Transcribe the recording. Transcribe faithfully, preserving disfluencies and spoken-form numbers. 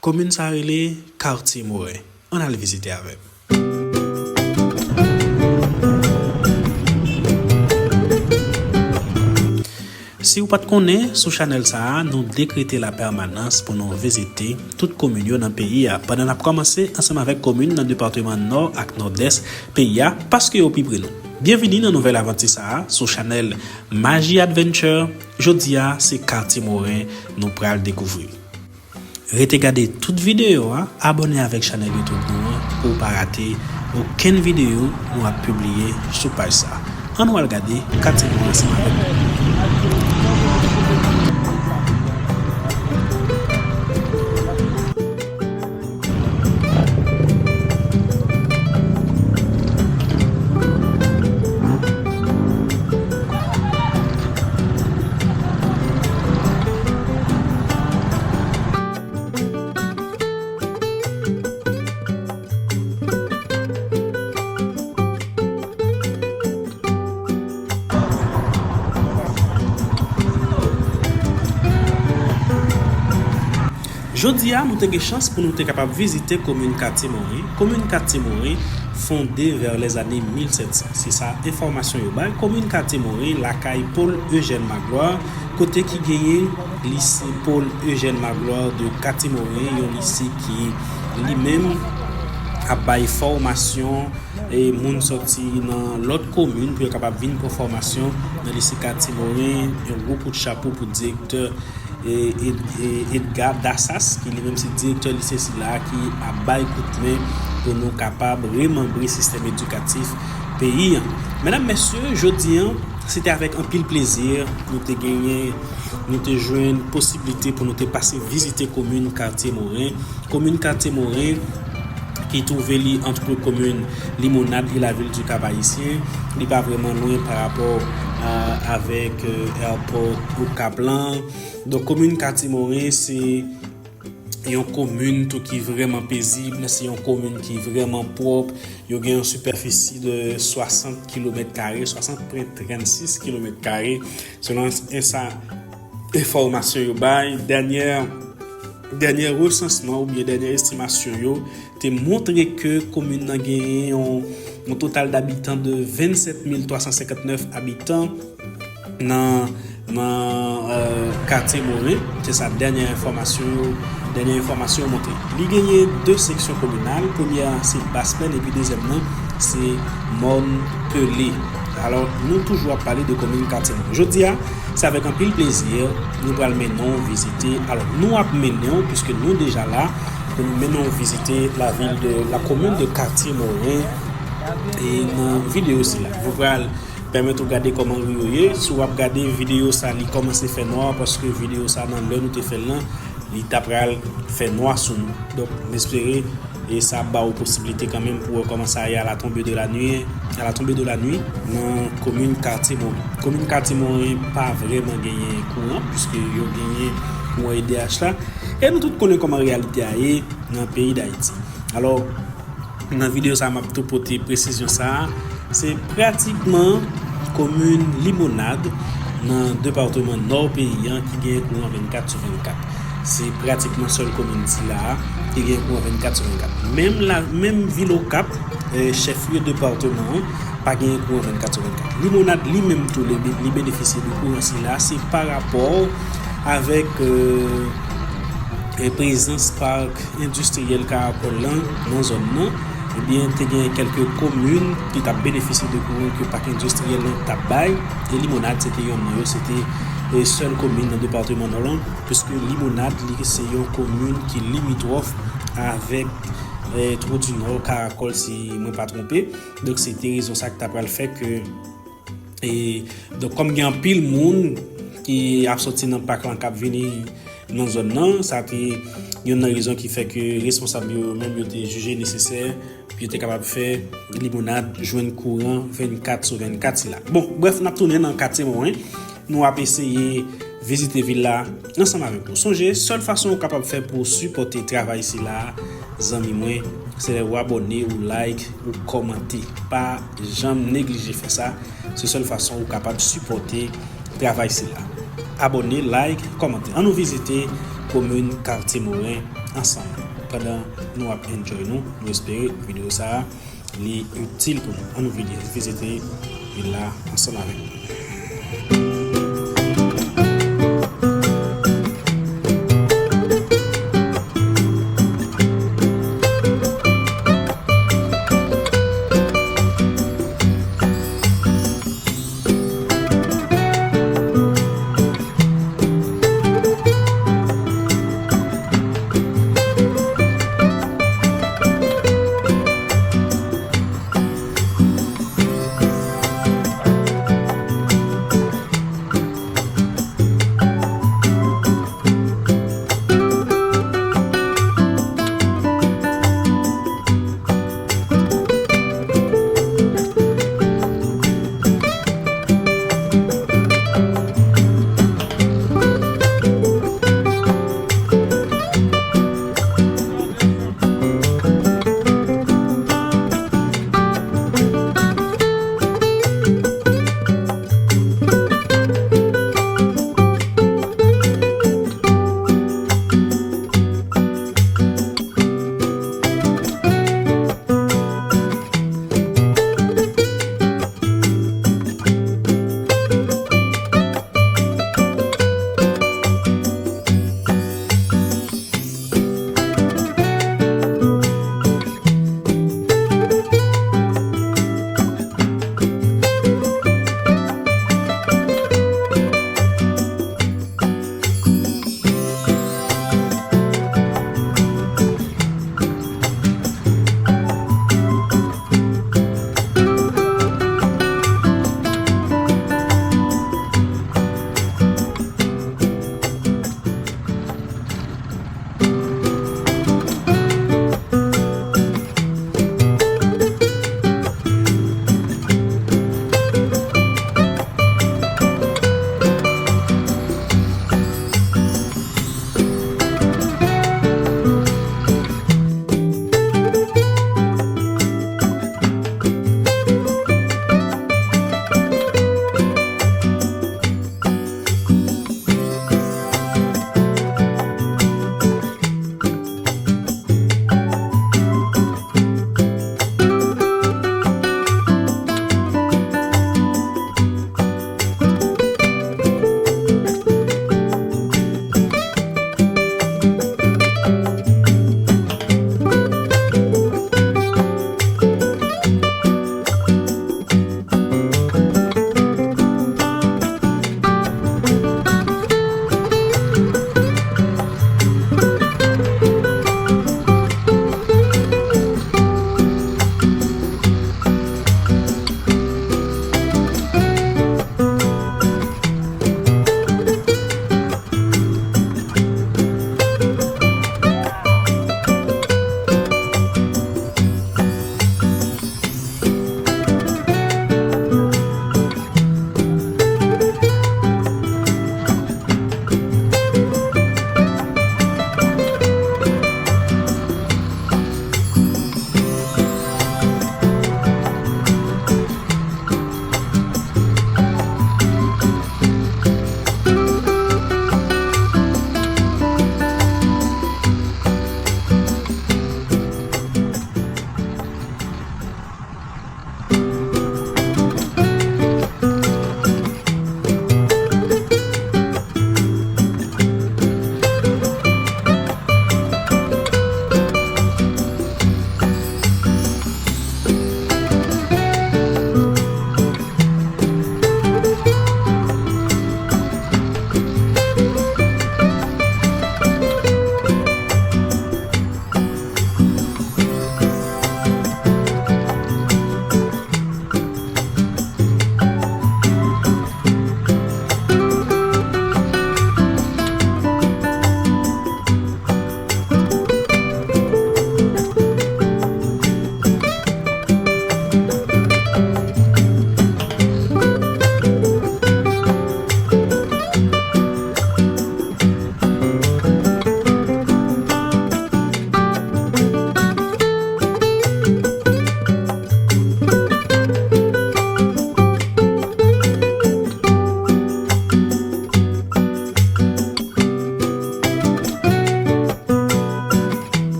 Komin sa rele Katye Moren. Ann al vizite avè m. Si w pa t konnen, sou chanèl sa a, nou dekrete lapèmanans pou nou vizite tout komin yo nan peyi a, pandan n ap kòmanse ansanm avèk komin nan depatman Nò ak Nòdès peyi a, paske yo pi pre nou. Byenvini nan nouvèl avanti sa a sou chanèl Maji Adventure. Jodi a, se Katye Moren nou pral dekouvri. Rete gade tout videyo a, abòne avèk chanèl YouTube nou an pou w pa rate okenn videyo nou ap pibliye sou paj sa a. Ann nou al gade Katye Moren ansanm avèk mwen. Jodi a, nou te gen chans pou nou te kapab vizite komin Katye Moren. Komin Katye Moren fonde vè lèzane mil sèt san. Se sa enfòmasyon yo bay. Komin Katye Moren lakay Paul Eugène Magloire, kote ki genyen lise Paul Eugène Magloire de Katye Moren, yon lise ki li menm ap bay fòmasyon e moun sòti nan lòt komin pou yo kapab vin pran fòmasyon nan lise Katye Moren. Yon gwo kout chapo pou direktè e, e, e Edgar Dassas, ki li menm se direktè lise sila a, ki ap bay kout men pou nou kapab remanbre sistèm edikatif peyi an. Medam, mesye, jodi an, se te avèk anpil plezi nou te genyen, nou te jwenn posiblite pou nou te pase vizite komin Katye Moren. Komin Katye Moren, ki twouve li ant komin Limonad e lavil di Kap Ayisyen, li pa vrèman lwen pa rapò a, avèk, euh, airport Okap lan. Donk, komin Katye Moren, se yon komin tou ki vrèman pezib, se yon komin ki vrèman pwòp. Yo gen yon sipèfisi de swasant kilomèt kare, swasant pwen trannsis kilomèt kare, selon sa enfòmasyon yo bay. Dènyè, dènyè resansman oubyen dènyè estimasyon yo te montre ke komin nan genyen yon, yon total d'abitan de vennsèt mil twa san senkantnèf abitan nan, nan, euh, Katye Moren. Se sa dènyè enfòmasyon yo, dènyè enfòmasyon yo montre. Li genyen de seksyon kominal. Premyè a se Bas Plèn epi dezyèm nan se Mòn Pele. Alò, nou toujou ap pale de komin Katye Moren. Jodi a, se avèk anpil plezi nou pral mennen w vizite. Alò, nou ap mennen w, piske nou deja la, pou nou mennen w vizite lavil de, la komin de Katye Moren. E nan videyo sila, nou pral pèmèt ou gade kòman ri yo ye. Si w ap gade videyo sa, li kòmanse fè nwa, paske videyo sa, nan lè nou te fè l lan, li ta pral fè nwa sou nou. Donk, m espere e sa ap ba ou posiblite kanmenm pou wè kòman sa ye à la tombée de la nuit, à la tombée de la nuit, nan komin Katye Moren. Komin Katye Moren pa vrèman genyen kouran, piske yo genyen kouran E D H la. E nou tout konnen kòman reyalite a ye nan peyi Dayiti. Alò, nan videyo sa, m ap tou pote presizyon sa a. Se pratikman komin Limonad nan depatman Nò peyi an ki genyen kouran vennkat sou vennkat. Se pratikman sèl komin sila a ki genyen kouran vennkat sou vennkat. Menm la, menm vil Okap, eh, chèflye depatman an, pa genyen kouran vennkat sou vennkat. Limonad li menm tou, li, li benefisye de kouran sila, se pa rapò avèk, eh, eh, prezans pak endistriyèl Karakòl lan nan zòn nan, ebyen, te gen kèlke komin ki t ap benefisye de kouran ke pak endistriyèl lan t ap bay, e Limonad se te yonn nan yo, se te, e, sèl komin nan depatman Nò lan, piske Limonad, li, se yon komin ki limitwòf avèk, e, Twou di Nò, Karakòl, si mwen pa twonpe. Donk, se te rezon sa ki ta pral fè ke E, donk, kòm gen anpil moun ki ap soti nan pak lan k ap vini nan zòn nan, sa te yonn nan rezon ki fè ke responsab yo menm yo te jije nesesè pou yo te kapab fè Limonad jwenn kouran vennkat sou vennkat sila. Bon, brèf, n ap tounen nan Katye Moren. Nou ap eseye vizite vil la ansanm avèk nou. Sonje, sèl fason ou kapab fè pou w sipòte travay sila, zanmi mwen, se lè ou abòne, ou like, ou kòmante. Pa janm neglije fè sa. Se sèl fason ou kapab sipòte travay sila. Abòne, like, kòmante. Ann nou vizite komin Katye Moren ansanm. Pandan nou ap enjoy nou, nou espere videyo sa a li itil pou nou. Ann nou vini vizite vil la ansanm avèk nou.